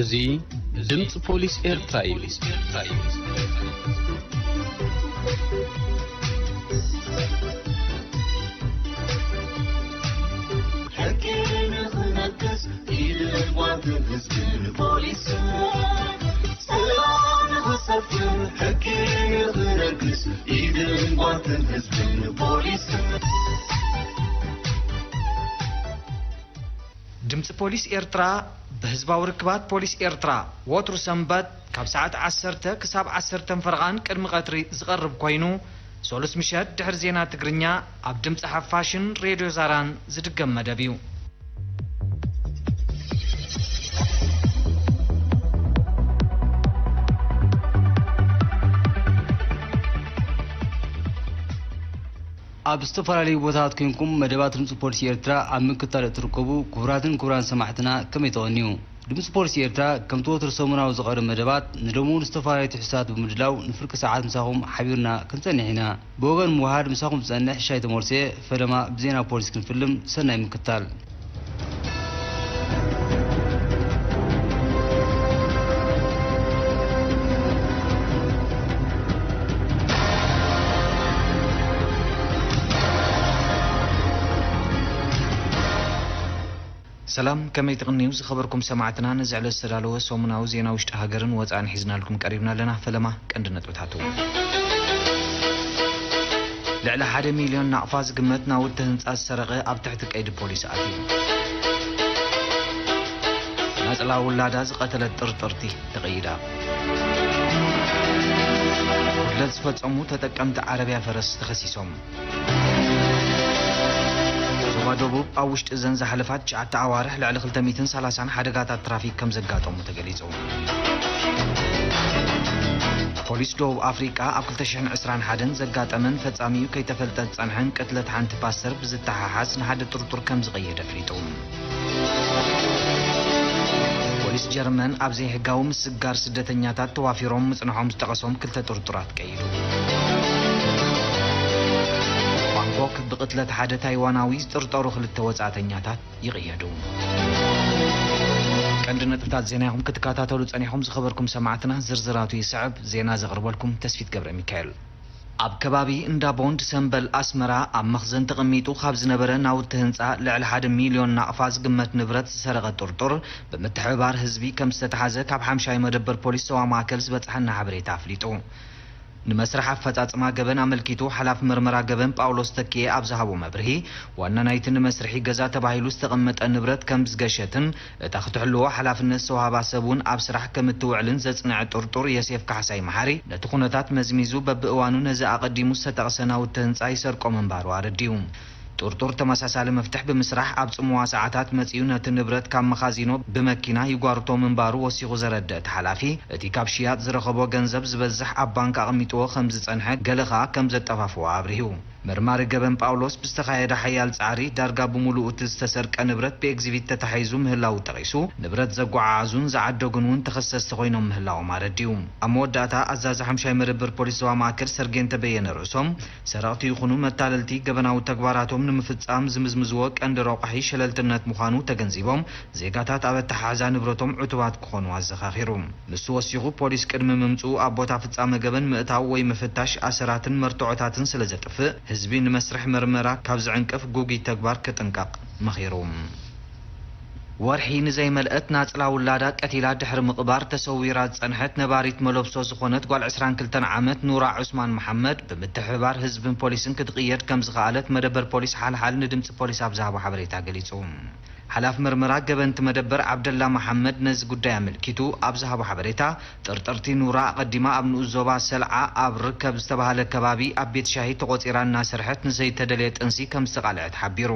እዚ ድምፂ ፖሊስ ኤርትራ እዩ። ሕጊ ንኽነግስ ኢድን ጓንትን ህዝብን ፖሊስን፣ ሰላም ንኽሰፍን ሕጊ ንኽነግስ ኢድን ጓንትን ህዝብን ፖሊስን። ድምፂ ፖሊስ ኤርትራ ብህዝባዊ ርክባት ፖሊስ ኤርትራ ወትሩ ሰንበት ካብ ሰዓት ዓሰርተ ክሳብ ዓሰርተ ፈረቓን ቅድሚ ቀትሪ ዝቐርብ ኮይኑ፣ ሰሉስ ምሸት ድሕሪ ዜና ትግርኛ ኣብ ድምፂ ሓፋሽን ሬድዮ ዛራን ዝድገም መደብ እዩ። ኣብ ዝተፈላለዩ ቦታታት ኮንኩም መደባት ድምፂ ፖሊስ ኤርትራ ኣብ ምክታል እትርከቡ ክቡራትን ክቡራን ሰማዕትና፣ ከመይ ተቐንዩ? ድምፂ ፖሊስ ኤርትራ ከምቲ ወትሩ ሰሙናዊ ዝቐርብ መደባት ንሎሚ እውን ዝተፈላለዩ ትሕዝቶታት ብምድላው ንፍርቂ ሰዓት ምሳኹም ሓቢርና ክንጸንሕ ኢና። ብወገን ምውሃድ ምሳኹም ዝጸንሕ ሻይ ተመርሴ፣ ፈለማ ብዜና ፖሊስ ክንፍልም። ሰናይ ምክታል። ሰላም፣ ከመይ ትቕንዩ ዝኸበርኩም ሰማዕትና? ነዚ ዕለት ዝተዳለወ ሰሙናዊ ዜና ውሽጢ ሃገርን ወጻእን ሒዝናልኩም ቀሪብና ኣለና። ፈለማ ቀንዲ ነጥብታቱ። ልዕሊ ሓደ ሚልዮን ናቕፋ ዝግመት ናውቲ ህንጻ ዝሰረቐ ኣብ ትሕቲ ቀይዲ ፖሊስ ኣትዩ። ናጽላ ውላዳ ዝቐተለት ጥርጥርቲ ተቐይዳ። ጉድለት ዝፈጸሙ ተጠቀምቲ ዓረብያ ፈረስ ተኸሲሶም። ዞባ ደቡብ ኣብ ውሽጢ እዘን ዝሓለፋ ትሽዓተ ኣዋርሕ ልዕሊ ክልተ ሚእትን ሰላሳን ሓደጋታት ትራፊክ ከም ዘጋጠሙ ተገሊጹ። ፖሊስ ደቡብ ኣፍሪቃ ኣብ ክልተ ሽሕን ዕስራን ሓደን ዘጋጠመን ፈጻሚኡ ከይተፈልጠ ዝጸንሐን ቅትለት ሓንቲ ፓስተር ብዝተሓሓዝ ንሓደ ጥርጡር ከም ዝቐየደ ኣፍሊጡ። ፖሊስ ጀርመን ኣብ ዘይሕጋዊ ምስጋር ስደተኛታት ተዋፊሮም ምጽንሖም ዝጠቐሶም ክልተ ጥርጡራት ቀይዱ። ባንኮክ ብቕትለት ሓደ ታይዋናዊ ዝጥርጠሩ ክልተ ወጻእተኛታት ይቕየዱ። ቀንዲ ነጥብታት ዜና ኢኹም ክትከታተሉ ጸኒሕኩም ዝኸበርኩም ሰማዕትና፣ ዝርዝራቱ ይስዕብ። ዜና ዘቕርበልኩም ተስፊት ገብረ ሚካኤል። ኣብ ከባቢ እንዳ ቦንድ ሰምበል ኣስመራ ኣብ መኽዘን ተቐሚጡ ካብ ዝነበረ ናውቲ ህንጻ ልዕሊ ሓደ ሚልዮን ናቕፋ ዝግመት ንብረት ዝሰረቐ ጥርጡር ብምትሕብባር ህዝቢ ከም ዝተታሕዘ ካብ ሓምሻይ መደበር ፖሊስ ዞባ ማእከል ዝበጽሓና ሓበሬታ ኣፍሊጡ። ንመስርሕ ኣፈጻጽማ ገበን ኣመልኪቱ ሓላፊ መርመራ ገበን ጳውሎስ ተኪኤ ኣብ ዝሃቦ መብርሂ፣ ዋና ናይቲ ንመስርሒ ገዛ ተባሂሉ ዝተቐመጠ ንብረት ከም ዝገሸትን እታ ክትሕልዎ ሓላፍነት ዝተዋህባ ሰብ እውን ኣብ ስራሕ ከም እትውዕልን ዘጽንዐ ጥርጡር ዮሴፍ ካሕሳይ መሓሪ፣ ነቲ ኩነታት መዝሚዙ በብእዋኑ ነዚ ኣቐዲሙ ዝተጠቕሰ ናውቲ ህንጻ ይሰርቆ ምንባሩ ኣረዲኡ። ጥርጡር ተመሳሳሊ መፍትሕ ብምስራሕ ኣብ ጽምዋ ሰዓታት መጺኡ ነቲ ንብረት ካብ መኻዚኖ ብመኪና ይጓርቶ ምንባሩ ወሲኹ ዘረደ እቲ ሓላፊ፣ እቲ ካብ ሽያጥ ዝረኸቦ ገንዘብ ዝበዝሕ ኣብ ባንክ ኣቐሚጥዎ ከም ዝጸንሐ፣ ገለ ከኣ ከም ዘጠፋፍዎ ኣብሪሁ። መርማሪ ገበን ጳውሎስ ብዝተኻየደ ሓያል ጻዕሪ ዳርጋ ብምሉኡ እቲ ዝተሰርቀ ንብረት ብኤግዚቢት ተታሒዙ ምህላዉ ጠቒሱ፣ ንብረት ዘጓዓዓዙን ዝዓደጉን እውን ተኸሰስቲ ኮይኖም ምህላዎም ኣረዲኡ። ኣብ መወዳእታ ኣዛዚ ሓምሻይ መደበር ፖሊስ ዞባ ማእከል ሰርጌን ተበየነ ርእሶም፣ ሰረቕቲ ይኹኑ መታለልቲ ገበናዊ ተግባራቶም ንምፍጻም ዝምዝምዝዎ ቀንዲ ረቋሒ ሸለልትነት ምዃኑ ተገንዚቦም፣ ዜጋታት ኣብ ኣተሓሕዛ ንብረቶም ዕቱባት ክኾኑ ኣዘኻኺሩ። ንሱ ወሲኹ፣ ፖሊስ ቅድሚ ምምጽኡ ኣብ ቦታ ፍጻመ ገበን ምእታው ወይ ምፍታሽ ኣሰራትን መርትዖታትን ስለ ዘጥፍእ፣ ህዝቢ ንመስርሕ መርመራ ካብ ዝዕንቅፍ ግጉይ ተግባር ክጥንቀቕ መኺሩ። ወርሒ ንዘይመልአት ናጽላ ውላዳ ቀቲላ ድሕሪ ምቕባር ተሰዊራ ዝጸንሐት ነባሪት መለብሶ ዝኾነት ጓል ዕስራን ክልተን ዓመት ኑራ ዑስማን መሓመድ ብምትሕብባር ህዝብን ፖሊስን ክትቕየድ ከም ዝኸኣለት መደበር ፖሊስ ሓልሓል ንድምጺ ፖሊስ ኣብ ዝሃቦ ሓበሬታ ገሊጹ። ሓላፊ መርመራ ገበንቲ መደበር ዓብደላ መሓመድ ነዚ ጉዳይ ኣመልኪቱ ኣብ ዝሃቦ ሓበሬታ፣ ጥርጥርቲ ኑራ ኣቐዲማ ኣብ ንኡስ ዞባ ሰልዓ ኣብ ርከብ ዝተባህለ ከባቢ ኣብ ቤት ሻሂ ተቖጺራ እናሰርሐት ንዘይተደልየ ጥንሲ ከም ዝተቓልዐት ሓቢሩ።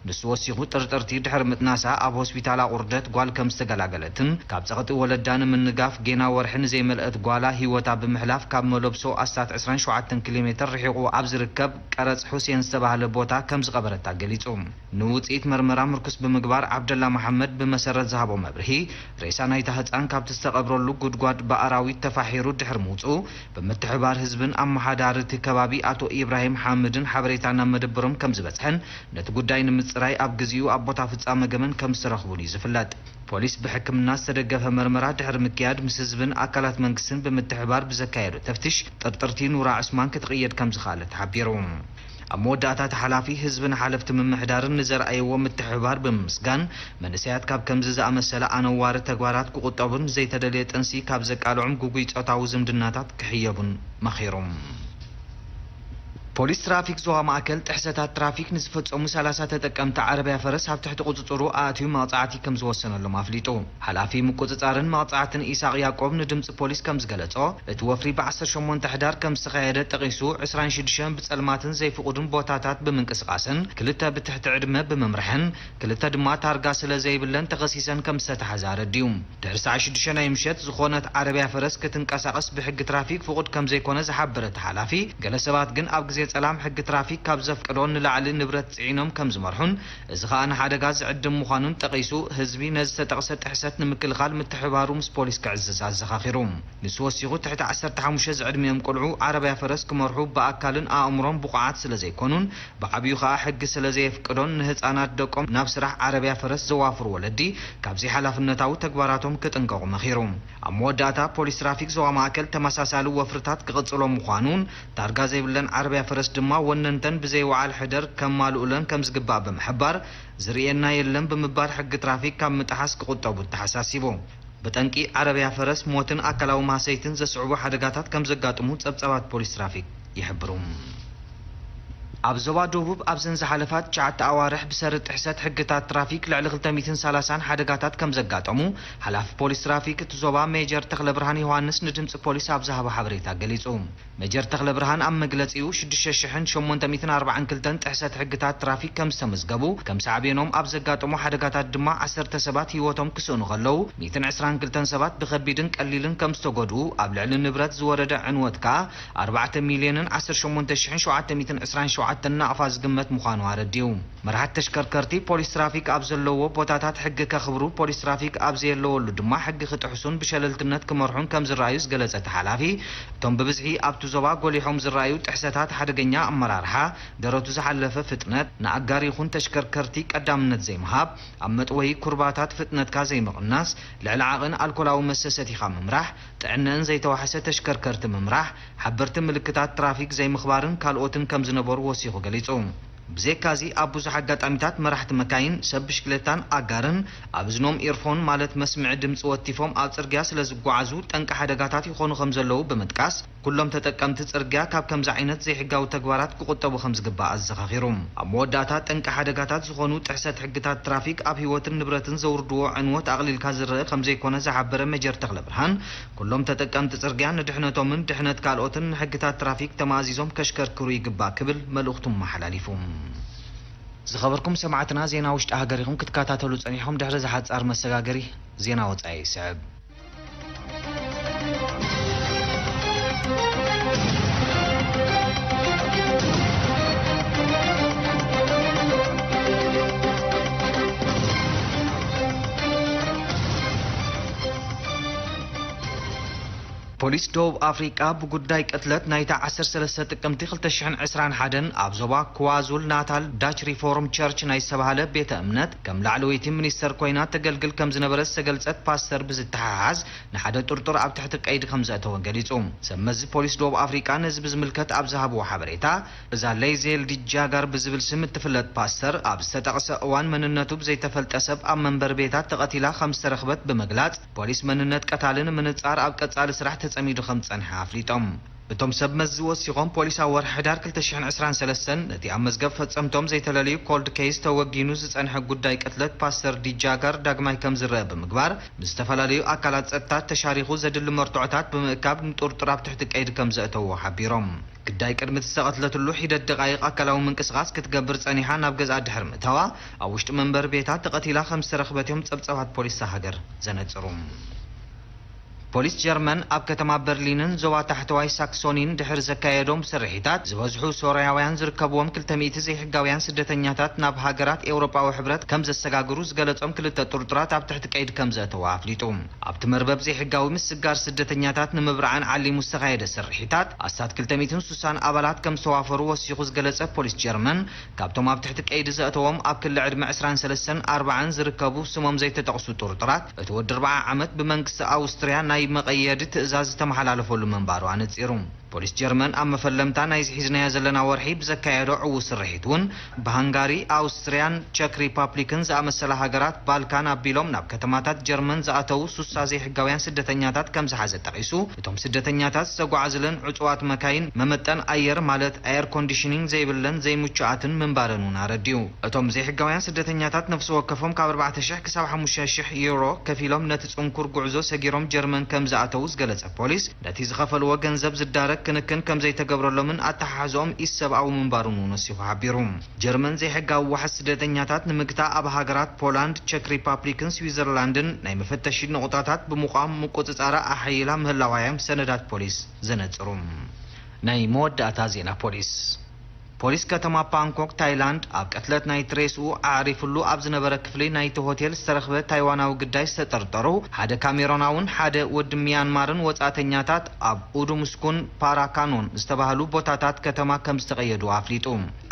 ንሱ ወሲኹ፣ ጥርጥርቲ ድሕሪ ምጥናሳ ኣብ ሆስፒታል ኣቑርደት ጓል ከም ዝተገላገለትን ካብ ጸቕጢ ወለዳ ንምንጋፍ ጌና ወርሒ ንዘይመልአት ጓላ ህይወታ ብምሕላፍ ካብ መለብሶ ኣስታት ዕስራን ሸውዓተን ኪሎ ሜትር ርሒቑ ኣብ ዝርከብ ቀረጽ ሑሴን ዝተባህለ ቦታ ከም ዝቐበረታ ገሊጹ። ንውጽኢት መርመራ ምርኩስ ብምግባር ዓብደላ መሓመድ ብመሰረት ዝሃቦ መብርሂ፣ ሬሳ ናይታ ህጻን ካብቲ ዝተቐብረሉ ጉድጓድ ብኣራዊት ተፋሒሩ ድሕሪ ምውጽኡ፣ ብምትሕባር ህዝብን ኣመሓዳሪ እቲ ከባቢ ኣቶ ኢብራሂም ሓምድን ሓበሬታ ናብ መደበሮም ከም ዝበጽሐን ነቲ ጉዳይ ንምጽራይ ኣብ ግዚኡ ኣብ ቦታ ፍጻመ ገበን ከም ዝተረኽቡን እዩ ዝፍለጥ። ፖሊስ ብሕክምና ዝተደገፈ መርመራ ድሕሪ ምክያድ፣ ምስ ህዝብን ኣካላት መንግስትን ብምትሕባር ብዘካየዶ ተፍትሽ፣ ጥርጥርቲ ኑራ ዑስማን ክትቕየድ ከም ዝኸኣለት ሓቢሩ። ኣብ መወዳእታ፣ እቲ ሓላፊ ህዝብን ሓለፍቲ ምምሕዳርን ንዘርኣይዎ ምትሕብባር ብምምስጋን፣ መንእሰያት ካብ ከምዚ ዝኣመሰለ ኣነዋሪ ተግባራት ክቑጠቡን ዘይተደልየ ጥንሲ ካብ ዘቃልዑም ግጉይ ጾታዊ ዝምድናታት ክሕየቡን መኺሩ። ፖሊስ ትራፊክ ዞባ ማእከል፣ ጥሕሰታት ትራፊክ ንዝፈጸሙ ሰላሳ ተጠቀምቲ ዓረብያ ፈረስ ኣብ ትሕቲ ቁጽጽሩ ኣእትዩ መቕጻዕቲ ከም ዝወሰነሎም ኣፍሊጡ። ሓላፊ ምቁጽጻርን መቕጻዕትን ኢሳቕ ያዕቆብ ንድምጺ ፖሊስ ከም ዝገለጾ፣ እቲ ወፍሪ ብ ዓሰርተ ሸሞንተ ሕዳር ከም ዝተኻየደ ጠቒሱ፣ ዕስራን ሽዱሽተን ብጸልማትን ዘይፍቑድን ቦታታት ብምንቅስቓስን ክልተ ብትሕቲ ዕድመ ብምምርሕን ክልተ ድማ ታርጋ ስለ ዘይብለን ተኸሲሰን ከም ዝተታሕዛ ኣረዲኡ። ድሕሪ ሰዓት ሽዱሽተ ናይ ምሸት ዝኾነት ዓረብያ ፈረስ ክትንቀሳቐስ ብሕጊ ትራፊክ ፍቑድ ከም ዘይኮነ ዝሓበረ እቲ ሓላፊ፣ ገለ ሰባት ግን ኣብ ግዜ ጸላም ሕጊ ትራፊክ ካብ ዘፍቅዶ ንላዕሊ ንብረት ጽዒኖም ከም ዝመርሑን፣ እዚ ኸኣ ንሓደጋ ዝዕድም ምዃኑን ጠቒሱ፣ ህዝቢ ነዚ ዝተጠቕሰ ጥሕሰት ንምክልኻል ምትሕብባሩ ምስ ፖሊስ ክዕዝዝ ኣዘኻኺሩ። ንሱ ወሲኹ፣ ትሕቲ ዓሰርተ ሓሙሽተ ዝዕድሚኦም ቆልዑ ዓረብያ ፈረስ ክመርሑ ብኣካልን ኣእምሮን ብቑዓት ስለ ዘይኮኑን፣ ብዓብዩ ኸኣ ሕጊ ስለ ዘየፍቅዶን ንህጻናት ደቆም ናብ ስራሕ ዓረብያ ፈረስ ዘዋፍሩ ወለዲ ካብ ዘይሓላፍነታዊ ተግባራቶም ክጥንቀቑ መኺሩ። ኣብ መወዳእታ፣ ፖሊስ ትራፊክ ዞባ ማእከል ተመሳሳሊ ወፍርታት ክቕጽሎ ምዃኑን፣ ታርጋ ዘይብለን ዓረብያ ፈረስ ድማ ወነንተን ብዘይ ወዓል ሕደር ከማልኡለን ከም ዝግባእ ብምሕባር፣ ዝርእየና የለን ብምባል ሕጊ ትራፊክ ካብ ምጥሓስ ክቑጠቡ ተሓሳሲቡ። ብጠንቂ ዓረብያ ፈረስ ሞትን ኣካላዊ ማህሰይትን ዘስዕቡ ሓደጋታት ከም ዘጋጥሙ ጸብጻባት ፖሊስ ትራፊክ ይሕብሩ። ኣብ ዞባ ደቡብ ኣብዘን ዝሓለፋ ትሽዓተ ኣዋርሕ ብሰሪ ጥሕሰት ሕግታት ትራፊክ ልዕሊ ክልተ ሚእትን ሰላሳን ሓደጋታት ከም ዘጋጠሙ ሓላፊ ፖሊስ ትራፊክ እቲ ዞባ ሜጀር ተኽለብርሃን ዮሃንስ ንድምጺ ፖሊስ ኣብ ዝሃቦ ሓበሬታ ገሊጹ። ሜጀር ተኽለብርሃን ኣብ መግለጺኡ፣ ሽዱሽተ ሽሕን ሸሞንተ ሚእትን ኣርባዓን ክልተን ጥሕሰት ሕግታት ትራፊክ ከም ዝተመዝገቡ፣ ከም ሳዕቤኖም ኣብ ዘጋጠሙ ሓደጋታት ድማ ዓሰርተ ሰባት ህይወቶም ክስእኑ ከለዉ፣ ሚእትን ዕስራን ክልተን ሰባት ብኸቢድን ቀሊልን ከም ዝተጎድኡ፣ ኣብ ልዕሊ ንብረት ዝወረደ ዕንወት ከኣ ኣርባዕተ ሚልዮንን ዓሰርተ ሸሞንተ ሽሕን ሸውዓተ ሚእትን ዕስራን ሸውዓተን ናቕፋ ዝግመት ምዃኑ ኣረዲኡ። መርሓት ተሽከርከርቲ ፖሊስ ትራፊክ ኣብ ዘለውዎ ቦታታት ሕጊ ከኽብሩ፣ ፖሊስ ትራፊክ ኣብ ዘየለወሉ ድማ ሕጊ ክጥሕሱን ብሸለልትነት ክመርሑን ከም ዝረኣዩ ዝገለጸ እቲ ሓላፊ፣ እቶም ብብዝሒ ኣብቲ ዞባ ጎሊሖም ዝረኣዩ ጥሕሰታት ሓደገኛ ኣመራርሓ፣ ደረቱ ዝሓለፈ ፍጥነት፣ ንኣጋር ይኹን ተሽከርከርቲ ቀዳምነት ዘይምሃብ፣ ኣብ መጥወዪ ኩርባታት ፍጥነትካ ዘይምቕናስ፣ ልዕሊ ዓቕን ኣልኮላዊ መስተ ሰቲኻ ምምራሕ፣ ጥዕነአን ዘይተዋሕሰ ተሽከርከርቲ ምምራሕ፣ ሓበርቲ ምልክታት ትራፊክ ዘይምኽባርን ካልኦትን ከም ዝነበሩ ወሲኹ ገሊጹ። ብዘይካዚ፣ ኣብ ብዙሕ ኣጋጣሚታት መራሕቲ መካይን፣ ሰብ ብሽክለታን ኣጋርን ኣብ እዝኖም ኤርፎን ማለት መስምዒ ድምጺ ወቲፎም ኣብ ጽርግያ ስለ ዝጓዓዙ ጠንቂ ሓደጋታት ይኾኑ ከም ዘለዉ ብምጥቃስ፣ ኩሎም ተጠቀምቲ ጽርግያ ካብ ከምዚ ዓይነት ዘይሕጋዊ ተግባራት ክቑጠቡ ከም ዝግባእ ኣዘኻኺሩ። ኣብ መወዳእታ፣ ጠንቂ ሓደጋታት ዝኾኑ ጥሕሰት ሕግታት ትራፊክ ኣብ ህይወትን ንብረትን ዘውርድዎ ዕንወት ኣቕሊልካ ዝረአ ከም ዘይኮነ ዝሓበረ ሜጀር ተኽለብርሃን፣ ኩሎም ተጠቀምቲ ጽርግያ ንድሕነቶምን ድሕነት ካልኦትን ንሕግታት ትራፊክ ተማእዚዞም ከሽከርክሩ ይግባእ ክብል መልእኽቱ ኣመሓላሊፉ። ዝኸበርኩም ሰማዕትና፣ ዜና ውሽጢ ሃገር ኢኹም ክትከታተሉ ጸኒሕኩም። ድሕሪ እዚ ሓጻር መሰጋገሪ፣ ዜና ወጻኢ ይስዕብ። ፖሊስ ደቡብ ኣፍሪቃ ብጉዳይ ቅትለት ናይታ ዓሰርተ ሰለስተ ጥቅምቲ ክልተ ሽሕን ዕስራን ሓደን ኣብ ዞባ ክዋዙል ናታል ዳች ሪፎርም ቸርች ናይ ዝተባህለ ቤተ እምነት ከም ላዕለወይቲ ሚኒስተር ኮይና ተገልግል ከም ዝነበረት ዝተገልጸት ፓስተር ብዝተሓሓዝ ንሓደ ጥርጡር ኣብ ትሕቲ ቀይዲ ከም ዘእተወ ገሊጹ። ሰብ መዚ ፖሊስ ደቡብ ኣፍሪቃ ነዚ ብዝምልከት ኣብ ዝሃብዎ ሓበሬታ፣ እዛ ሌይዜል ዲጃጋር ብዝብል ስም እትፍለጥ ፓስተር ኣብ ዝተጠቕሰ እዋን መንነቱ ብዘይተፈልጠ ሰብ ኣብ መንበሪ ቤታ ተቐቲላ ከም ዝተረኽበት ብምግላጽ፣ ፖሊስ መንነት ቀታሊ ንምንጻር ኣብ ቀጻሊ ስራሕ ተጸሚዱ ከም ዝጸንሐ ኣፍሊጦም። እቶም ሰብ መዚ ወሲኾም፣ ፖሊስ ኣብ ወርሒ ሕዳር ክልተ ሽሕን ዕስራን ሰለስተን ነቲ ኣብ መዝገብ ፈጸምቶም ዘይተለለዩ ኮልድ ኬይስ ተወጊኑ ዝጸንሐ ጉዳይ ቅትለት ፓስተር ዲጃጋር ዳግማይ ከም ዝረአ ብምግባር፣ ምስ ዝተፈላለዩ ኣካላት ጸጥታ ተሻሪኹ ዘድሊ መርትዖታት ብምእካብ ንጥርጡር ኣብ ትሕቲ ቀይዲ ከም ዘእተዎ ሓቢሮም። ግዳይ ቅድሚ እቲ ዝተቐትለትሉ ሒደት ደቓይቕ ኣካላዊ ምንቅስቓስ ክትገብር ጸኒሓ ናብ ገዝኣ ድሕሪ ምእታዋ፣ ኣብ ውሽጢ መንበሪ ቤታ ተቐቲላ ከም ዝተረኽበት እዮም ጸብጻባት ፖሊስ እታ ሃገር ዘነጽሩ። ፖሊስ ጀርመን ኣብ ከተማ በርሊንን ዞባ ታሕተዋይ ሳክሶኒን ድሕሪ ዘካየዶም ስርሒታት፣ ዝበዝሑ ሶርያውያን ዝርከብዎም ክልተ ሚእቲ ዘይሕጋውያን ስደተኛታት ናብ ሃገራት ኤውሮጳዊ ሕብረት ከም ዘሰጋግሩ ዝገለጾም ክልተ ጥርጡራት ኣብ ትሕቲ ቀይዲ ከም ዘእተዉ ኣፍሊጡ። ኣብቲ መርበብ ዘይሕጋዊ ምስጋር ስደተኛታት ንምብርዓን ዓሊሙ ዝተኻየደ ስርሒታት፣ ኣስታት ክልተ ሚእትን ስሳን ኣባላት ከም ዝተዋፈሩ ወሲኹ ዝገለጸ ፖሊስ ጀርመን፣ ካብቶም ኣብ ትሕቲ ቀይዲ ዘእተዎም ኣብ ክሊ ዕድመ ዕስራን ሰለስተን ኣርባዓን ዝርከቡ ስሞም ዘይተጠቕሱ ጥርጡራት፣ እቲ ወዲ ኣርብዓ ዓመት ብመንግስቲ ኣውስትርያ ናይ መቐየዲ ትእዛዝ ዝተመሓላለፈሉ ምንባሩ ኣነጺሩ። ፖሊስ ጀርመን ኣብ መፈለምታ ናይዚ ሒዝናዮ ዘለና ወርሒ ብዘካየዶ ዕዉት ስርሒት እውን፣ ብሃንጋሪ፣ ኣውስትርያን ቸክ ሪፓብሊክን ዝኣመሰላ ሃገራት ባልካን ኣቢሎም ናብ ከተማታት ጀርመን ዝኣተዉ ሱሳ ዘይሕጋውያን ስደተኛታት ከም ዝሓዘ ጠቒሱ፣ እቶም ስደተኛታት ዝተጓዓዙለን ዕጹዋት መካይን መመጠን ኣየር ማለት ኣየር ኮንዲሽኒንግ ዘይብለን ዘይምቹኣትን ምንባረን እውን ኣረዲኡ። እቶም ዘይሕጋውያን ስደተኛታት ነፍሲ ወከፎም ካብ ኣርባዕተ ሽሕ ክሳብ ሓሙሽተ ሽሕ ዩሮ ከፊሎም ነቲ ጽንኩር ጉዕዞ ሰጊሮም ጀርመን ከም ዝኣተዉ ዝገለጸ ፖሊስ፣ ነቲ ዝኸፈልዎ ገንዘብ ዝዳረግ ክንክን ከም ዘይተገብረሎምን ኣተሓሕዝኦም ኢሰብኣዊ ምንባሩን እውን ወሲኹ ሓቢሩ። ጀርመን ዘይሕጋዊ ዋሕስ ስደተኛታት ንምግታእ ኣብ ሃገራት ፖላንድ፣ ቸክ ሪፓብሊክን ስዊዘርላንድን ናይ መፈተሺ ነቑጣታት ብምቋም ምቁጽጻራ ኣሐይላ ምህላዋ እዮም ሰነዳት ፖሊስ ዘነጽሩ። ናይ መወዳእታ ዜና ፖሊስ። ፖሊስ ከተማ ፓንኮክ ታይላንድ ኣብ ቅትለት ናይቲ ሬስኡ ኣዕሪፍሉ ኣብ ዝነበረ ክፍሊ ናይቲ ሆቴል ዝተረኽበ ታይዋናዊ ግዳይ ዝተጠርጠሩ ሓደ ካሜሮናውን ሓደ ወዲ ሚያንማርን ወጻእተኛታት ኣብ ኡዱምስኩን ፓራካኖን ዝተባህሉ ቦታታት ከተማ ከም ዝተቐየዱ ኣፍሊጡ።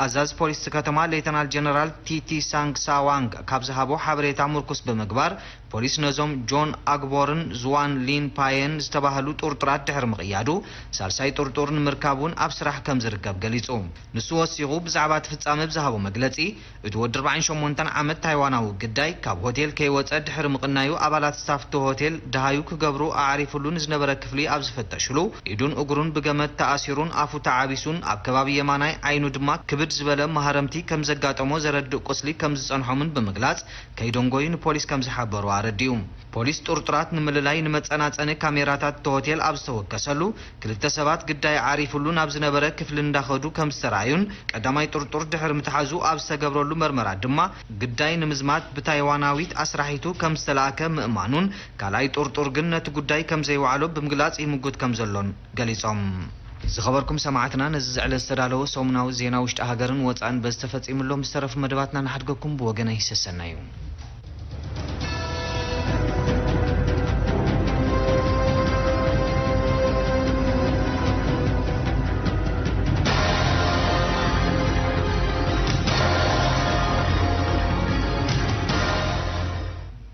ኣዛዚ ፖሊስ እቲ ከተማ ሌተናል ጀነራል ቲቲ ሳንግ ሳዋንግ ካብ ዝሃቦ ሓበሬታ ምርኩስ ብምግባር፣ ፖሊስ ነዞም ጆን ኣግቦርን ዙዋን ሊን ፓየን ዝተባህሉ ጥርጡራት ድሕሪ ምቕያዱ፣ ሳልሳይ ጥርጡር ንምርካብ እውን ኣብ ስራሕ ከም ዝርከብ ገሊጹ። ንሱ ወሲኹ ብዛዕባ እቲ ፍጻመ ብዝሃቦ መግለጺ፣ እቲ ወዲ ኣርባዓን ሸሞንተን ዓመት ታይዋናዊ ግዳይ ካብ ሆቴል ከይወጸ ድሕሪ ምቕናዩ፣ ኣባላት ስታፍ እቲ ሆቴል ደሃዩ ክገብሩ ኣዕሪፍሉ ንዝነበረ ክፍሊ ኣብ ዝፈተሽሉ፣ ኢዱን እግሩን ብገመድ ተኣሲሩን ኣፉ ተዓቢሱን ኣብ ከባቢ የማናይ ዓይኑ ድማ ክብድ ዝበለ ማህረምቲ ከም ዘጋጠሞ ዘረድእ ቁስሊ ከም ዝጸንሖምን ብምግላጽ፣ ከይደንጎዩ ንፖሊስ ከም ዝሓበሩ ኣረዲኡ። ፖሊስ ጥርጡራት ንምልላይ ንመጸናጸኒ ካሜራታት እቲ ሆቴል ኣብ ዝተወከሰሉ፣ ክልተ ሰባት ግዳይ ዓሪፍሉ ናብ ዝነበረ ክፍሊ እንዳኸዱ ከም ዝተረኣዩን፣ ቀዳማይ ጥርጡር ድሕሪ ምትሓዙ ኣብ ዝተገብረሉ መርመራ ድማ፣ ግዳይ ንምዝማት ብታይዋናዊት ኣስራሒቱ ከም ዝተላእከ ምእማኑን፣ ካልኣይ ጥርጡር ግን ነቲ ጉዳይ ከም ዘይወዓሎ ብምግላጽ ይምጉት ከም ዘሎን ገሊጾም። ዝኸበርኩም ሰማዕትና፣ ነዚ ዝዕለት ዝተዳለወ ሰሙናዊ ዜና ውሽጢ ሃገርን ወጻእን በዚ ተፈጺሙ ኣሎ። ምስ ተረፉ መደባትና ንሓድገኩም። ብወገነይ ሰሰናዩ።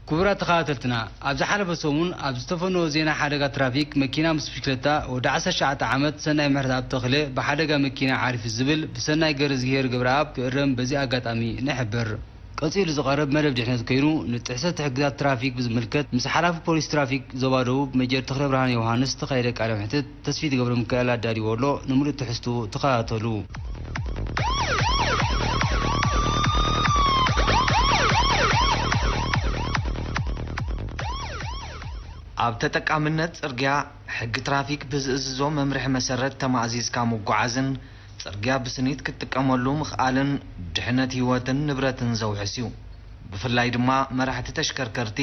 ክቡራት ተኸታተልትና፣ ኣብ ዝሓለፈ ሰሙን ኣብ ዝተፈነወ ዜና ሓደጋ ትራፊክ፣ መኪና ምስ ብሽክለታ፣ ወዲ ዓሰርተ ትሽዓተ ዓመት ሰናይ ምሕረተኣብ ተኽለ ብሓደጋ መኪና ዓሪፉ ዝብል ብሰናይ ገረዝግሄር ገብረኣብ ክእረም በዚ ኣጋጣሚ ንሕብር። ቀጺሉ ዝቐርብ መደብ ድሕነት ኮይኑ፣ ንጥሕሰት ሕግታት ትራፊክ ብዝምልከት ምስ ሓላፊ ፖሊስ ትራፊክ ዞባ ደቡብ ሜጀር ተኽለብርሃን ዮሃንስ ዝተኻየደ ቃለ መሕትት ተስፊት ገብረሚካኤል ኣዳልይዎ ኣሎ። ንምሉእ ትሕዝትኡ ተኸታተሉ። ኣብ ተጠቃምነት ጽርግያ፣ ሕጊ ትራፊክ ብዝእዝዞ መምርሒ መሰረት ተማእዚዝካ ምጉዓዝን ጽርግያ ብስኒት ክትጥቀመሉ ምኽኣልን ድሕነት ህይወትን ንብረትን ዘውሕስ እዩ። ብፍላይ ድማ መራሕቲ ተሽከርከርቲ፣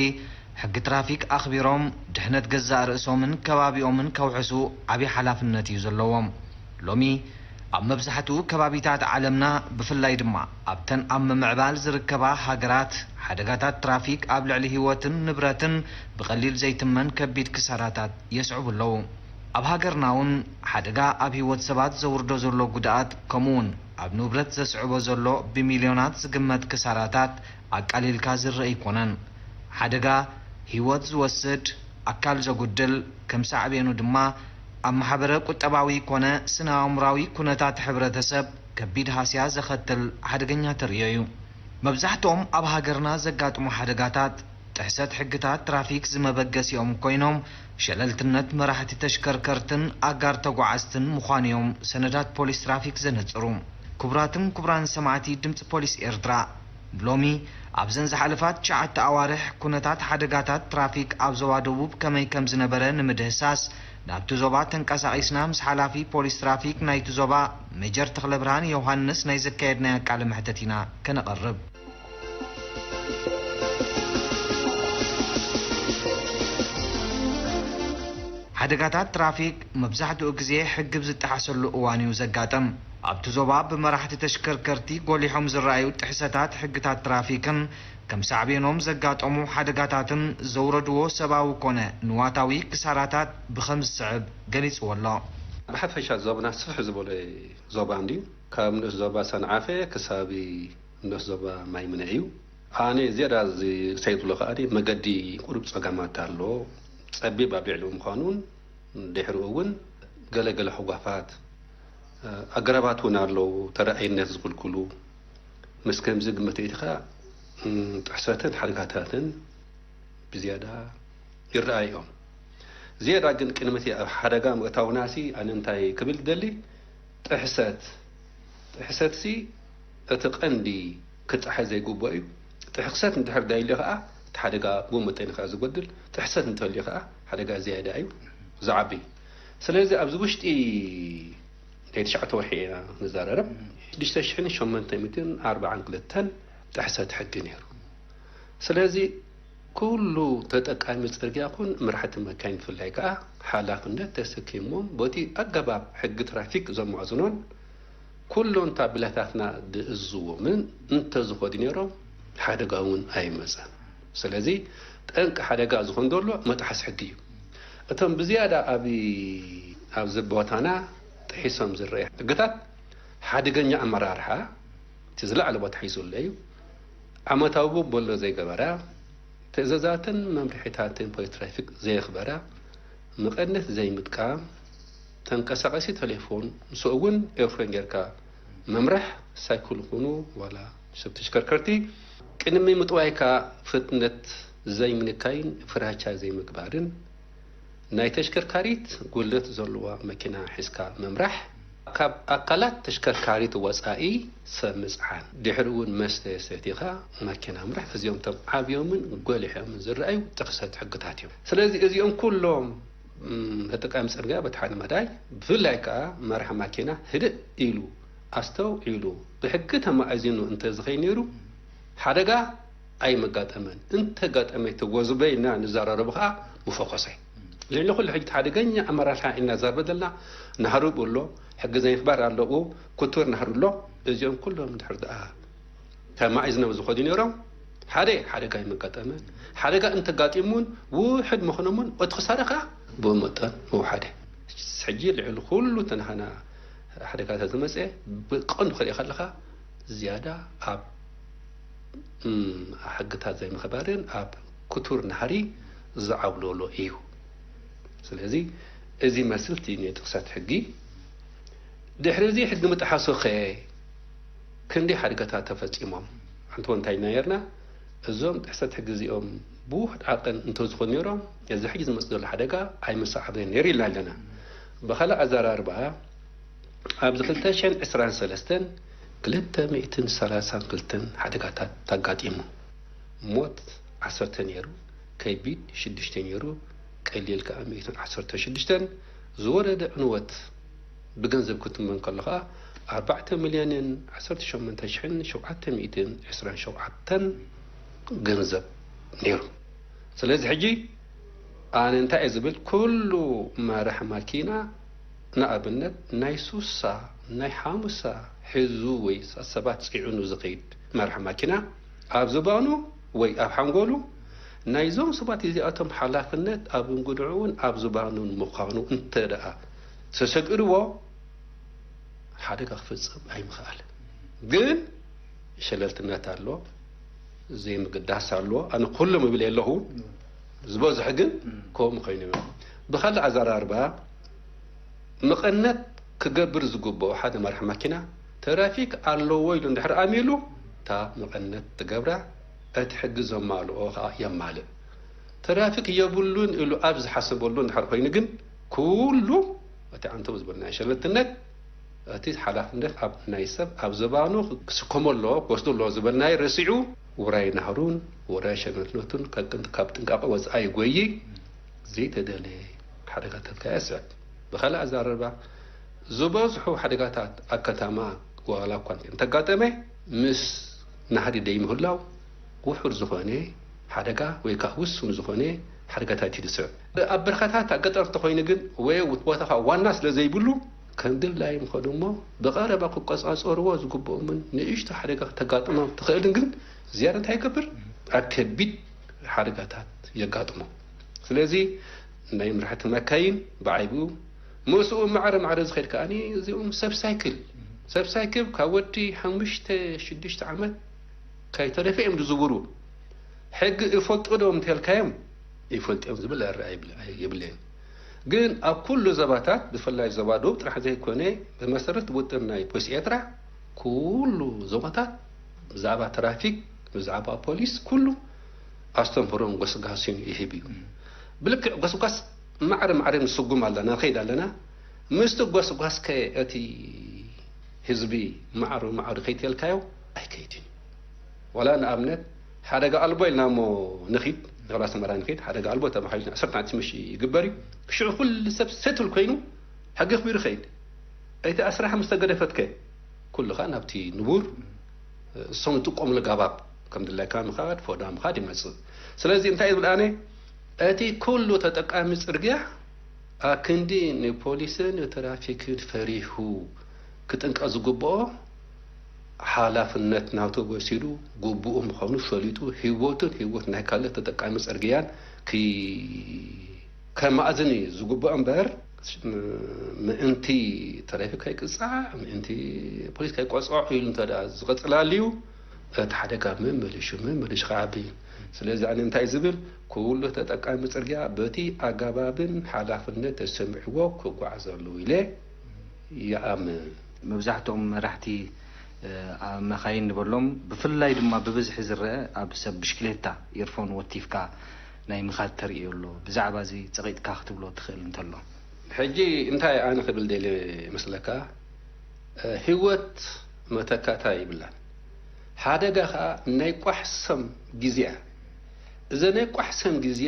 ሕጊ ትራፊክ ኣኽቢሮም ድሕነት ገዛእ ርእሶምን ከባቢኦምን ከውሕሱ ዓቢ ሓላፍነት እዩ ዘለዎም። ሎሚ ኣብ መብዛሕትኡ ከባቢታት ዓለምና፣ ብፍላይ ድማ ኣብተን ኣብ ምምዕባል ዝርከባ ሃገራት፣ ሓደጋታት ትራፊክ ኣብ ልዕሊ ህይወትን ንብረትን ብቐሊል ዘይትመን ከቢድ ክሳራታት የስዕቡ ኣለዉ። ኣብ ሃገርና እውን ሓደጋ ኣብ ህይወት ሰባት ዘውርዶ ዘሎ ጉድኣት፣ ከምኡውን ኣብ ንብረት ዘስዕቦ ዘሎ ብሚልዮናት ዝግመት ክሳራታት ኣቃሊልካ ዝረአ ኣይኮነን። ሓደጋ ህይወት ዝወስድ፣ ኣካል ዘጉድል፣ ከም ሳዕቤኑ ድማ ኣብ ማሕበረ ቁጠባዊ ኮነ ስነ ኣእምራዊ ኩነታት ሕብረተሰብ ከቢድ ሃስያ ዘኸትል ሓደገኛ ተርእዮ እዩ። መብዛሕትኦም ኣብ ሃገርና ዘጋጥሙ ሓደጋታት ጥሕሰት ሕግታት ትራፊክ ዝመበገሲኦም ኮይኖም፣ ሸለልትነት መራሕቲ ተሽከርከርትን ኣጋር ተጓዓዝትን ምዃኑ እዮም ሰነዳት ፖሊስ ትራፊክ ዘነጽሩ። ክቡራትን ክቡራን ሰማዕቲ ድምጺ ፖሊስ ኤርትራ፣ ሎሚ ኣብዘን ዝሓለፋ ትሽዓተ ኣዋርሕ ኩነታት ሓደጋታት ትራፊክ ኣብ ዞባ ደቡብ ከመይ ከም ዝነበረ ንምድህሳስ ናብቲ ዞባ ተንቀሳቒስና ምስ ሓላፊ ፖሊስ ትራፊክ ናይቲ ዞባ ሜጀር ተኽለብርሃን ዮሃንስ ናይ ዘካየድናዮ ቃለ መሕተት ኢና ከነቕርብ። ሓደጋታት ትራፊክ መብዛሕትኡ ግዜ ሕጊ ብዝጠሓሰሉ እዋን እዩ ዘጋጥም። ኣብቲ ዞባ ብመራሕቲ ተሽከርከርቲ ጎሊሖም ዝረኣዩ ጥሕሰታት ሕግታት ትራፊክን ከም ሳዕቤኖም ዘጋጠሙ ሓደጋታትን ዘውረድዎ ሰብኣዊ ኮነ ንዋታዊ ክሳራታት ብኸም ዝስዕብ ገሊጽዎ ኣሎ። ብሓፈሻ ዞባና ስፍሕ ዝበለ ዞባ እንድዩ። ካብ ንኡስ ዞባ ሰንዓፈ ክሳብ ንኡስ ዞባ ማይምነ እዩ። ኣነ ዝያዳ ዝርእሰይ ዝብሎ ከኣ መገዲ ቁሩብ ጸገማት ኣሎ። ጸቢብ ኣብ ልዕሊ ምዃኑን ድሕሪኡ እውን ገለ ገለ ህጓፋት ኣገረባት እውን ኣለዉ ተረኣይነት ዝኽልክሉ። ምስ ከምዚ ግምት ርኢኻ ጥሕሰትን ሓደጋታትን ብዝያዳ ይረኣዩ እዮም። ዝያዳ ግን ቅድሚ እቲ ኣብ ሓደጋ ምእታውናሲ ኣነ እንታይ ክብል ደሊ ጥሕሰት ጥሕሰትሲ እቲ ቀንዲ ክጣሓስ ዘይግብኦ እዩ። ጥሕሰት እንድሕር ደልዩ ከኣ እቲ ሓደጋ ብኡ መጠን እዩ ከኣ ዝጎድል። ጥሕሰት እንተልዩ ከኣ ሓደጋ ዝያዳ እዩ ዝዓቢ። ስለዚ ኣብዚ ውሽጢ ናይ ትሽዓተ ወርሒ ኢና ንዘራረብ ሽዱሽተ ሽሕን ሸሞንተ ሚእትን ኣርባዓን ክልተን ጥሕሰት ሕጊ ነይሩ። ስለዚ ኩሉ ተጠቃሚ ጽርግያ ኩን መራሕቲ መካይን ብፍላይ ከኣ ሓላፍነት ተሰኪሞም በቲ ኣገባብ ሕጊ ትራፊክ ዘማእዝኖን ኩሎም ታቤላታትና ዝእዝዝዎምን እንተዝኸዱ ነይሮም ሓደጋ እውን ኣይመጸን። ስለዚ ጠንቂ ሓደጋ ዝኾን ዘሎ መጥሓስ ሕጊ እዩ። እቶም ብዝያዳ ኣብ ኣብዚ ቦታና ጥሒሶም ዝረኣዩ ሕግታት ሓደገኛ ኣመራርሓ እቲ ዝለዓለ ቦታ ሒዙ ኣሎ እዩ። ዓመታዊ ቦሎ ዘይገበራ፣ ትእዛዛትን መምርሒታትን ፖሊስ ትራፊክ ዘየኽበራ፣ መቐነት ዘይምጥቃም፣ ተንቀሳቐሲ ቴሌፎን ምስኡ እውን ኤርፎን ጌርካ ምምራሕ ሳይክል ኩኑ ዋላ ሰብ ተሽከርከርቲ ቅድሚ ምጥዋይካ ፍጥነት ዘይምንካይን ፍራቻ ዘይምግባርን ናይ ተሽከርካሪት ጉድለት ዘለዋ መኪና ሒዝካ ምምራሕ፣ ካብ ኣካላት ተሽከርካሪት ወጻኢ ሰብ ምጽዓን፣ ድሕሪ እውን መስተ ሰቲኻ መኪና ምራሕ፣ እዚኦም እቶም ዓብዮምን ጎሊሖምን ዝረኣዩ ጥሕሰት ሕግታት እዮም። ስለዚ እዚኦም ኩሎም ተጠቃሚ ጽርግያ በቲ ሓደ መዳይ ብፍላይ ከኣ መራሕ ማኪና ህድእ ኢሉ ኣስተው ኢሉ ብሕጊ ተማእዚኑ እንተዝኸይ ነይሩ ሓደጋ ኣይመጋጠመን። እንተጋጠመ ተወዝበ ኢልና ንዘራረቡ ከኣ ምፈኾሰ። ልዕሊ ኩሉ ሕጂ ሓደገኛ ኣመራርሓ ኢና ዘርበ ዘለና ናህርብ ኣሎ፣ ሕጊ ዘይምኽባር ኣለዎ፣ ክቱር ናህሪ ኣሎ። እዚኦም ኩሎም ድሕር ደኣ ተማዒዝኖም ዝኸዱ ነይሮም ሓደ ሓደጋ ኣይመጋጠመን። ሓደጋ እንተጋጢሙ እውን ውሕድ ምኾኖም እውን እቲ ክሳራ ከኣ ብመጠን ምውሓደ። ሕጂ ልዕሊ ኩሉ ተናሃና ሓደጋታት ዝመፀ ብቀንዱ ክርኢ ከለኻ ዝያዳ ኣብ ሕግታት ዘይምኽባርን ኣብ ክቱር ናህሪ ዝዓብለሎ እዩ። ስለዚ እዚ መስልቲ ናይ ጥቕሰት ሕጊ ድሕሪ እዚ ሕጊ ምጥሓሱ ኸ ክንደይ ሓደጋታት ተፈፂሞም? ኣንተ እንታይ ነርና እዞም ጥሕሰት ሕጊ እዚኦም ብውሕድ ዓቐን እንተዝኾኑ ነይሮም እዚ ሕጂ ዝመፅእ ዘሎ ሓደጋ ኣይምሰዓበን ነይሩ ኢልና ኣለና። ብኻልእ ኣዘራርባ ኣብዚ ክልተ ሽሕን ዕስራን ሰለስተን ክልተ ሚእትን ሰላሳን ክልተን ሓደጋታት ኣጋጢሙ። ሞት ዓሰርተ ነይሩ፣ ከቢድ ሽዱሽተ ነይሩ፣ ቀሊል ከኣ ሚእትን ዓሰርተ ሽዱሽተን ዝወረደ ዕንወት ብገንዘብ ክትመን ከሎ ከኣ ኣርባዕተ ሚልዮንን ዓሰርተ ሸሞንተ ሽሕን ሸውዓተ ሚእትን ዕስራን ሸውዓተን ገንዘብ ነይሩ። ስለዚ ሕጂ ኣነ እንታይ እየ ዝብል፣ ኩሉ መራሕ ማኪና ንኣብነት ናይ ሱሳ ናይ ሓሙሳ ሒዙ ወይ ሰባት ጽዒኑ ዝኸይድ መራሕ ማኪና ኣብ ዝባኑ ወይ ኣብ ሓንጎሉ ናይዞም ሰባት እዚኣቶም ሓላፍነት ኣብ እንግድዕኡን ኣብ ዝባኑን ምዃኑ እንተ ደኣ ተሰጊርዎ ሓደጋ ክፍጽም ኣይምኽኣልን። ግን ሸለልትነት ኣሎ፣ ዘይምግዳስ ኣሎ። ኣነ ኩሎም እብል የለኹ፣ ዝበዝሑ ግን ከምኡ ኮይኑ እዮም። ብኻልእ ኣዘራርባ መቐነት ክገብር ዝግብኦ ሓደ መራሕ ማኪና ትራፊክ ኣለዎ ኢሉ እንድሕር ኣሚሉ እታ መቐነት ትገብራ፣ እቲ ሕጊ ዘማልኦ ከዓ የማልእ። ትራፊክ የብሉን ኢሉ ኣብ ዝሓሰበሉ እንድሕር ኮይኑ ግን ኩሉ እቲ ኣንተው ዝበልናዮ ሸለልትነት እቲ ሓላፍነት ኣብ ናይ ሰብ ኣብ ዝባኑ ክስከሞ ኣለዎ ክወስዶ ኣለዎ ዝበልናዮ ረሲዑ ውራይ ናህሩን ውራይ ሸለልትነቱን ካብ ጥንቃቐ ወፃኢ ይጎይ ዘይተደለየ ሓደጋታት ከኣ የስዕብ። ብኻልእ ኣዘራርባ ዝበዝሑ ሓደጋታት ኣብ ከተማ ዋላ እኳ እንተጋጠመ ምስ ናህሪ ደይምህላው ውሑድ ዝኾነ ሓደጋ ወይ ከዓ ውሱን ዝኾነ ሓደጋታት እዩ ዝስዕብ። ኣብ በረኻታት፣ ኣብ ገጠር እንተኾይኑ ግን፣ ወይ ቦታኻ ዋና ስለ ዘይብሉ፣ ከም ድላዮም ከዱ እሞ ብቐረባ ክቆጻጸርዎ ዝግብኦምን ንእሽቶ ሓደጋ ከተጋጥሞም ትኽእልን ግን ዝያዳ እንታይ ይገብር? ኣብ ከቢድ ሓደጋታት የጋጥሞ። ስለዚ ናይ መራሕቲ መካይን ብዓይቡ ምስኡ ማዕረ ማዕረ ዝኸይድ ከኣ እዚኦም ሰብ ሳይክል፣ ሰብ ሳይክል ካብ ወዲ ሓሙሽተ ሽዱሽተ ዓመት ከይተረፈ እዮም ዝዝውሩ። ሕጊ ይፈልጡ ዶ እንተልካዮም፣ ይፈልጡ እዮም ዝብል ኣረኣእያ ይብል-፣ የብለይን። ግን ኣብ ኩሉ ዞባታት፣ ብፍላይ ዞባ ደቡብ ጥራሕ ዘይኮነ፣ ብመሰረት ውጥን ናይ ፖሊስ ኤርትራ፣ ኩሉ ዞባታት ብዛዕባ ትራፊክ፣ ብዛዕባ ፖሊስ፣ ኩሉ ኣስተምህሮን ጎስጓስን ይህብ እዩ። ብልክዕ ጎስጓስ ማዕረ ማዕረ ንስጉም ኣለና፣ ንኸይድ ኣለና። ምስቲ ጎስጓስከ እቲ ህዝቢ ማዕረ ማዕረ ከይተልካዮ ኣይከይድን እዩ። ዋላ ንኣብነት ሓደጋ ኣልቦ ኢልና እሞ ንኺድ፣ ንኽላ ሰመራ ንኺድ፣ ሓደጋ ኣልቦ ተባሂሉ ዓሰርተ ኣርባዕተ ምሽ ይግበር እዩ። ሽዑ ኩሉ ሰብ ሰትል ኮይኑ ሕጊ ኣኽቢሩ ይኸይድ። እቲ ኣስራሒ ምስ ተገደፈትከ፣ ኩልኻ ናብቲ ንቡር፣ እሶም ዝጥቀሙሉ ጋባብ ከም ድላይካ ምኻድ፣ ፎዳ ምኻድ ይመጽእ። ስለዚ እንታይ ይብል ኣነ፣ እቲ ኩሉ ተጠቃሚ ጽርግያ ኣክንዲ ንፖሊስን ንትራፊክን ፈሪሁ ክጥንቀቕ ዝግብኦ፣ ሓላፍነት ናቱ ወሲዱ፣ ግቡኡ ምዃኑ ፈሊጡ፣ ህይወቱን ህይወት ናይ ካልእ ተጠቃሚ ጽርግያን ኪ-፣ ከማእዝን እዩ ዝግብኦ እምበር፣ ምእንቲ ትራፊክ ከይቅጻዕ፣ ምእንቲ ፖሊስ ከይቆጽዖ ኢሉ እንተ ደኣ ዝቕጽል ኣልዩ፣ እቲ ሓደጋ መመሊሹ፣ መመሊሹ ክዓቢ እዩ። ስለዚ ኣነ እንታይ ዝብል፣ ኩሉ ተጠቃሚ ጽርግያ በቲ ኣገባብን ሓላፍነት ተሰሚዕዎ ክጓዓዝ ኣለዎ ኢለ ይኣምን። መብዛሕትኦም መራሕቲ፣ እ፣ ኣብ መኻይን ንበሎም፣ ብፍላይ ድማ ብብዝሒ ዝረአ ኣብ ሰብ ብሽክሌታ ኢርፎን ወቲፍካ ናይ ምኻድ ተርእዮ ኣሎ። ብዛዕባ እዚ ጸቒጥካ ክትብሎ ትኽእል እንተሎ? ሕጂ እንታይ ኣነ ክብል ደልየ ይመስለካ? እ፣ ህይወት መተካእታ ይብላን። ሓደጋ ኸኣ ናይ ቋሕ ሰም ግዜ እያ። እዚ ናይ ቋሕ ሰም ግዜ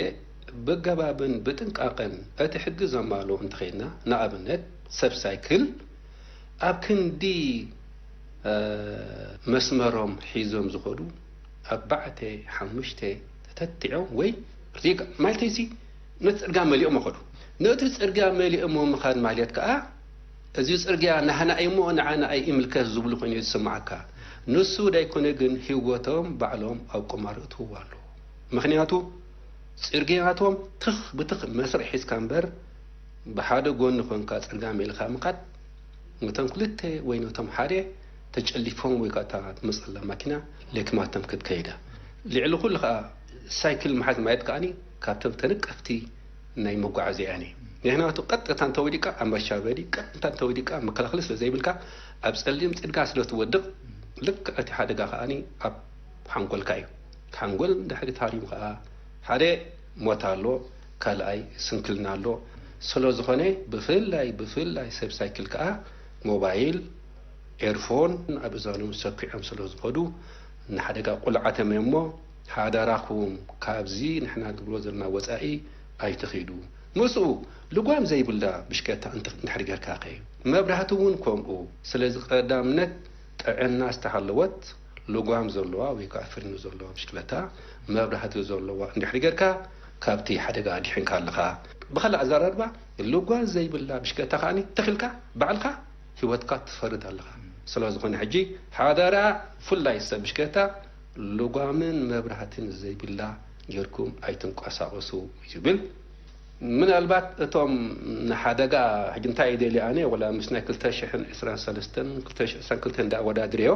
ብገባብን ብጥንቃቐን እቲ ሕጊ ዘማልኦ እንተኸይድና፣ ንኣብነት ሰብ ሳይክል ኣብ ክንዲ፣ እ፣ መስመሮም ሒዞም ዝኸዱ ኣርባዕተ፣ ሓሙሽተ ተተቲዖም ወይ ሪጋ፣ ማለተይሲ ነቲ ጽርግያ መሊኦም ይኸዱ። ነቲ ጽርግያ መሊኦም ምኻድ ማለት ከኣ፣ እዚ ጽርግያ ናህና እዩ እሞ ንዓና ኣይምልከት ዝብሉ ኮይኑ እዩ ዝስምዓካ። ንሱ ደይኮነ ግን ህይወቶም ባዕሎም ኣብ ቁማር እትውዋ ኣለዉ። ምኽንያቱ ጽርግያቶም ትኽ ብትኽ መስርዕ ሒዝካ እምበር ብሓደ ጎኒ ኮንካ ጽርግያ መሊኻ ምኻድ፣ ነቶም ክልተ ወይ ነቶም ሓደ ተጨሊፎም ወይ ከዓ እታ ትመጽእ ዘላ ማኪና ለኪማቶም ክትከይዳ። ልዕሊ ኩሉ ከዓ ሳይክል ምሓዝ ማለት ከኣኒ ካብቶም ተነቀፍቲ ናይ መጓዓዝያ እያ። ምኽንያቱ ቀጥታ እንተወዲቃ ኣብ መሻበዲ፣ ቀጥታ እንተወዲቃ መከላኸሊ ስለ ዘይብልካ ኣብ ጸሊም ጽርግያ ስለ ትወድቕ ልክዕ እቲ ሓደጋ ከኣኒ ኣብ ሓንጎልካ እዩ። ሓንጎል እንድሕሪ ተሃሪሙ ከዓ ሓደ ሞት ኣሎ፣ ካልኣይ ስንክልና ኣሎ። ስለ ዝኾነ ብፍላይ፣ ብፍላይ ሰብ ሳይክል ከዓ ሞባይል፣ ኤርፎን ኣብ እዛኖም ሰኪዖም ስለ ዝኸዱ ንሓደጋ ቁልዓቶም እዮም እሞ ሓደራኹም ካብዚ ንሕና ንገብሮ ዘለና ወጻኢ ኣይትኺዱ። ምስኡ ልጓም ዘይብላ ብሽክለታ እንተ-፣ እንድሕሪ ጌርካ ኸ? መብራህቲ እውን ከምኡ። ስለዚ ቀዳምነት ጥዕና ዝተሃለወት ልጓም ዘለዋ ወይ ከዓ ፍሪኑ ዘለዋ ብሽክለታ መብራህቲ ዘለዋ እንድሕሪ ጌርካ ካብቲ ሓደጋ ኣድሒንካ ኣለኻ። ብኻልእ ኣዘራርባ ልጓም ዘይብላ ብሽክለታ ከኣኒ ተኺልካ ባዕልኻ ህይወትካ ትፈርድ ኣለኻ። ስለ ዝኾነ ሕጂ ሓደራ ፍላይ ሰብ ብሽክለታ ልጓምን መብራህትን ዘይብላ ጌርኩም ኣይትንቀሳቐሱ ይብል። ምናልባት እቶም ንሓደጋ ሕጂ እንታይ እዩ ደልየ ኣነ ወላ ምስ ናይ ክልተ ሽሕን ዕስራን ሰለስተን ክልተ ሽሕን ዕስራን ክልተን እንዳወዳድርዮ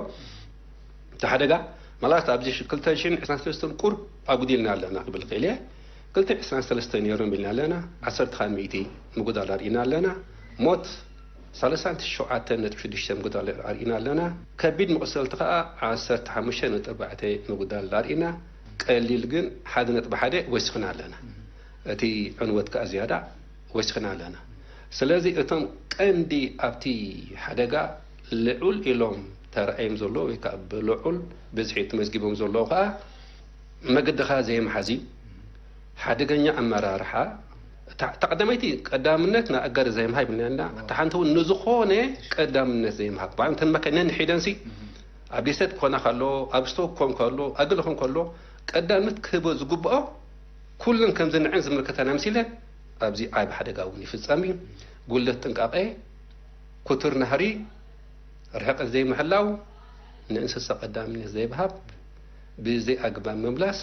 እቲ ሓደጋ ማለት ኣብዚ ክልተ ሽሕን ዕስራን ሰለስተን ቁሩብ ኣጉዲልና ኣለና ክብል ክእል እየ። ክልተ ዕስራን ሰለስተን ነይሮም ኢልና ኣለና፣ ዓሰርተ ካብ ሚእቲ ምጉዳል ኣርኢና ኣለና። ሞት ሰላሳን ሸውዓተን ነጥቢ ሽዱሽተ ምጉዳል ኣርኢና ኣለና። ከቢድ መቑሰልቲ ከኣ ዓሰርተ ሓሙሽተ ነጥቢ ኣርባዕተ ምጉዳል ኣርኢና። ቀሊል ግን ሓደ ነጥቢ ሓደ ወሲኽና ኣለና። እቲ ዕንወት ከኣ ዝያዳ ወሲኽና ኣለና። ስለዚ እቶም ቀንዲ ኣብቲ ሓደጋ ልዑል ኢሎም ተራእዮም ዘለዉ ወይ ከኣ ብልዑል ብዝሒ ተመዝጊቦም ዘለዉ ከኣ መገድኻ ዘይምሓዝ እዩ። ሓደገኛ ኣመራርሓ፣ እታ፣ እታ ቀዳመይቲ ቀዳምነት ንኣጋር ዘይምሃብ ኢልና፣ እታ ሓንቲ እውን ንዝኾነ ቀዳምነት ዘይምሃብ። ባዕሉ እተን መካይን ነንሒደንሲ ኣብ ሊሰት ክኾና ከሎ፣ ኣብ ስቶክ ክኾን ከሎ፣ ኣብ ገለ ክኾን ከሎ ቀዳምነት ክህቦ ዝግብኦ ኩለን ከም ዝንዕን ዝምልከተን ኣምሲለን ኣብዚ ዓቢ ሓደጋ እውን ይፍጸም እዩ። ጉለት ጥንቃቐ፣ ክቱር ናህሪ፣ ርሕቀት ዘይምሕላው፣ ንእንስሳ ቀዳምነት ዘይምሃብ፣ ብዘይ ኣግባብ ምምላስ፣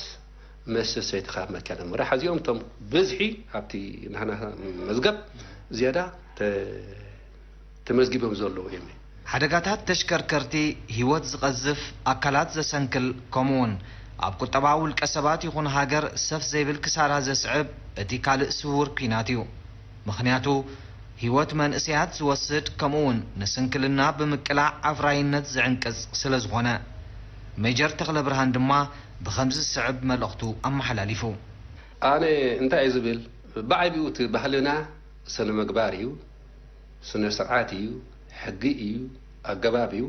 መሰሰይትኻ ኣብ መኪና ምምራሕ። እዚኦም እቶም ብዝሒ ኣብቲ ናህና መዝገብ ዝያዳ ተ-፣ ተመዝጊቦም ዘለዉ እዮም። ሓደጋታት ተሽከርከርቲ ህይወት ዝቐዝፍ፣ ኣካላት ዘሰንክል፣ ከምኡውን ኣብ ቁጠባ ውልቀ ሰባት ይኹን ሃገር ሰፍ ዘይብል ክሳራ ዘስዕብ እቲ ካልእ ስውር ኲናት እዩ። ምኽንያቱ ህይወት መንእሰያት ዝወስድ፣ ከምኡውን ንስንክልና ብምቅላዕ ኣፍራይነት ዝዕንቅጽ ስለ ዝኾነ። ሜጀር ተኽለብርሃን ድማ ብኸምዚ ዝስዕብ መልእኽቱ ኣመሓላሊፉ። ኣነ እንታይ እየ ዝብል፣ ብዓቢኡ እቲ ባህልና ስነ ምግባር እዩ፣ ስነ ስርዓት እዩ፣ ሕጊ እዩ፣ ኣገባብ እዩ።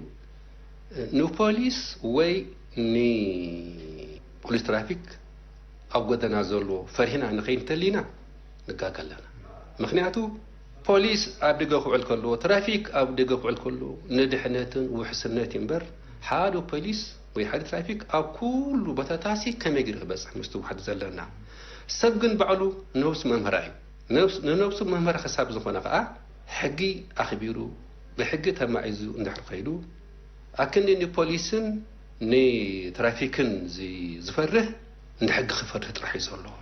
ንፖሊስ ወይ ንፖሊስ ትራፊክ ኣብ ጎደና ዘሎ ፈሪህና ንኸይድ እንተሊና ንጋገ ኣለና። ምኽንያቱ ፖሊስ ኣብ ደገ ክውዕል ከሎ፣ ትራፊክ ኣብ ደገ ክውዕል ከሎ ንድሕነትን ውሕስነት እዩ እምበር፣ ሓደ ፖሊስ ወይ ሓደ ትራፊክ ኣብ ኩሉ ቦታታሲ ከመይ ገይሩ ክበጽሕ ምስትውሓድ ዘለና። ሰብ ግን ባዕሉ ነብሱ መምህራ እዩ። ነብስ-፣ ንነብሱ መምህር ክሳብ ዝኾነ ከኣ፣ ሕጊ ኣኽቢሩ፣ ብሕጊ ተማዒዙ እንድሕር ከይዱ፣ ኣክንዲ ንፖሊስን ንትራፊክን ዚ-፣ ዝፈርህ፣ ንሕጊ ክፈርህ ጥራሕ እዩ ዘለዎ።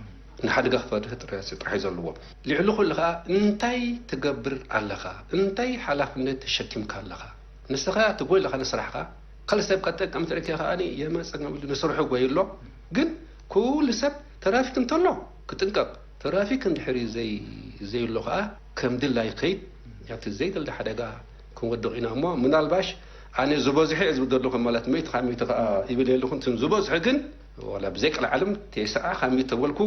ንሓደጋ ክፈርህ ጥራሕ፣ ጥራሕ እዩ ዘለዎ። ልዕሊ ኩሉ ከኣ፣ እንታይ ትገብር ኣለኻ? እንታይ ሓላፍነት ተሸኪምካ ኣለኻ? ንስኻ ትጎይ ኣለኻ ንስራሕኻ። ካልእ ሰብ ቀጠቀም ትርእኪ ከኣ፣ የማን ጸጋም ኢሉ ንስርሑ ጎይ ኣሎ። ግን ኩሉ ሰብ ትራፊክ እንተሎ ክጥንቀቕ፣ ትራፊክ እንድሕር እዩ ዘይ-፣ ዘይሎ ከኣ ከም ድላይ ከይድ፣ ኣብቲ ዘይተልደ ሓደጋ ክንወድቕ ኢና እሞ፣ ምናልባሽ ኣነ ዝበዝሑ እየ ዝብል ዘለኹ፣ ማለት፣ መይት ካብ መይት ከኣ ይብል የለኹን። እትን ዝበዝሑ ግን ዋላ ብዘይ ቀልዓለም ተስዓ ካብ መይት ተበልኩ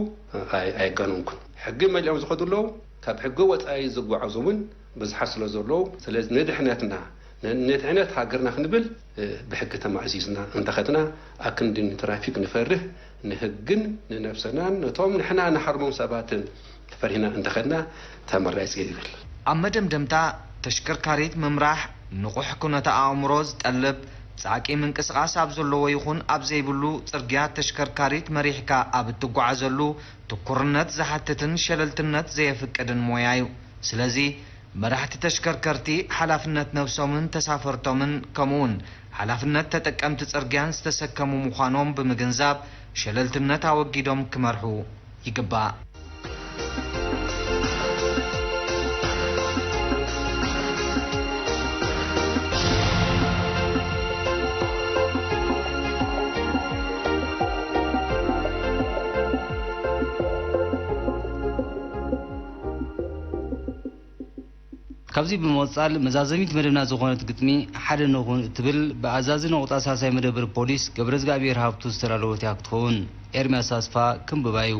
ኣይ-፣ ኣየጋነንኩን። ሕጊ መሊኦም ዝኸዱ ኣለዉ፣ ካብ ሕጊ ወጻኢ ዝጓዓዙ እውን ብዙሓት ስለ ዘለዉ፣ ስለዚ ንድሕነትና፣ ን-፣ ንድሕነት ሃገርና ክንብል፣ እ፣ ብሕጊ ተማእዚዝና እንተኸድና፣ ኣክንዲ ንትራፊክ ንፈርህ፣ ንህግን ንነብሰናን ነቶም ንሕና ንሃርሞም ሰባትን ፈሪህና እንተኸድና ተመራጺ ይብል። ኣብ መደምደምታ፣ ተሽከርካሪት ምምራሕ ንቑሕ ኩነተ ኣእምሮ ዝጠልብ፣ ጻዕቂ ምንቅስቓስ ኣብ ዘለዎ ይኹን ኣብ ዘይብሉ ጽርግያ ተሽከርካሪት መሪሕካ ኣብ እትጓዓዘሉ ትኩርነት ዝሓትትን ሸለልትነት ዘየፍቅድን ሞያ እዩ። ስለዚ መራሕቲ ተሽከርከርቲ ሓላፍነት ነብሶምን ተሳፈርቶምን ከምኡውን ሓላፍነት ተጠቀምቲ ጽርግያን ዝተሰከሙ ምዃኖም ብምግንዛብ ሸለልትነት ኣወጊዶም ክመርሑ ይግባእ። ካብዚ ብምቕጻል መዛዘሚት መደብና ዝኾነት ግጥሚ ሓደ ንኹን እትብል ብኣዛዚ ነቑጣ ሳልሳይ መደበር ፖሊስ ገብረዝጋብሄር ሃብቱ ዝተዳለወት እያ ክትኸውን። ኤርምያስ ኣስፋ ክንብባ እዩ።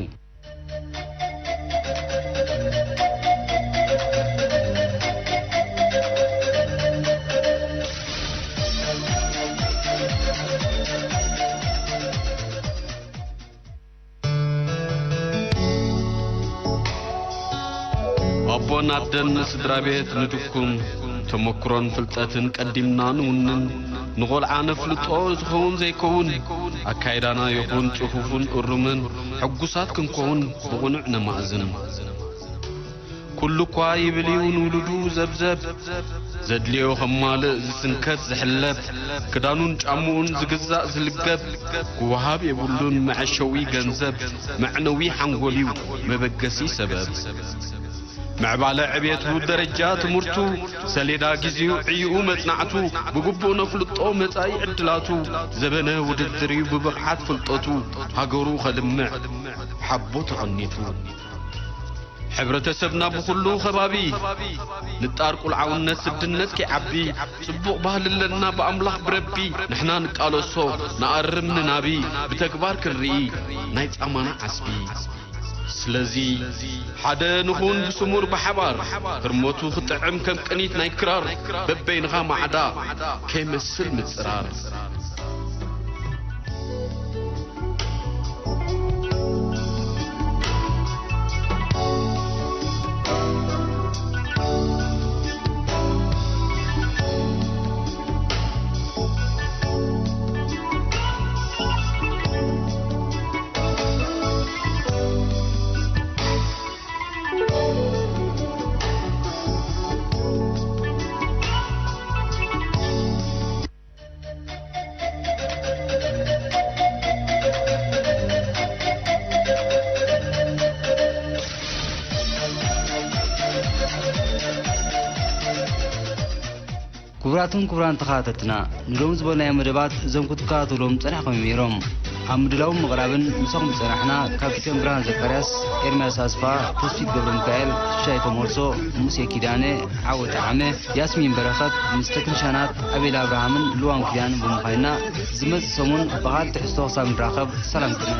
ኣቦን ኣደን ንስድራ ቤት ንድኩም፣ ተመክሮን ፍልጠትን ቀዲምና ንውንን፣ ንቖልዓ ነፍልጦ ዝኸውን ዘይከውን ኣካይዳና ይኹን ጽፉፍን እሩምን፣ ሕጉሳት ክንከውን ብቕኑዕ ነማእዝን። ኩሉ እኳ ይብል እዩ ንውሉዱ ዘብዘብ፣ ዘድልዮ ከማልእ ዝስንከት ዝሕለብ፣ ክዳኑን ጫምኡን ዝግዛእ ዝልገብ፣ ክወሃብ የብሉን መዐሸዊ ገንዘብ፣ መዕነዊ ሓንጎል እዩ መበገሲ ሰበብ። ምዕባለ ዕቤቱ፣ ደረጃ ትምህርቱ፣ ሰሌዳ ግዜኡ፣ ዕይኡ፣ መጽናዕቱ፣ ብግቡእ ነፍልጦ መጻኢ ዕድላቱ፣ ዘበነ ውድድር እዩ ብብቕዓት ፍልጠቱ፣ ሃገሩ ኸልምዕ ሓቦ ተቐኒቱ። ሕብረተሰብና ብኹሉ ከባቢ ንጣር ቁልዓውነት ስድነት ከይዓቢ፣ ጽቡቕ ባህሊ ኣለና ብኣምላኽ ብረቢ፣ ንሕና ንቃለሶ ንኣርም ንናቢ፣ ብተግባር ክንርኢ ናይ ጻማና ዓስቢ። ስለዚ ሓደ ንኹን ብስሙር ብሓባር፣ ህርመቱ ክጥዕም ከም ቅኒት ናይ ክራር፣ በበይንኻ ማዕዳ ከይመስል ምጽራር። ክቡራትን ክቡራን ተኸታተልትና፣ ንሎም ዝበልናዮ መደባት እዞም ክትከታተሎም ጸኒሕኩም እዮም ነይሮም። ኣብ ምድላውን ምቕራብን ምሳኹም ዝጸናሕና፣ ካፒቴን ብርሃን ዘካርያስ፣ ኤርምያስ ኣስፋ፣ ተስፊት ገብረ ሚካኤል፣ ሽሻይ ተመልሶ፣ ሙሴ ኪዳነ፣ ዓወት ዓመ፣ ያስሚን በረኸት፣ ምስ ተክንሻናት ኣቤል ኣብርሃምን ልዋም ኪዳነ ብምዃንና፣ ዝመጽእ ሰሙን ብኻልእ ትሕዝቶ ክሳብ ንራኸብ፣ ሰላም ቅነ።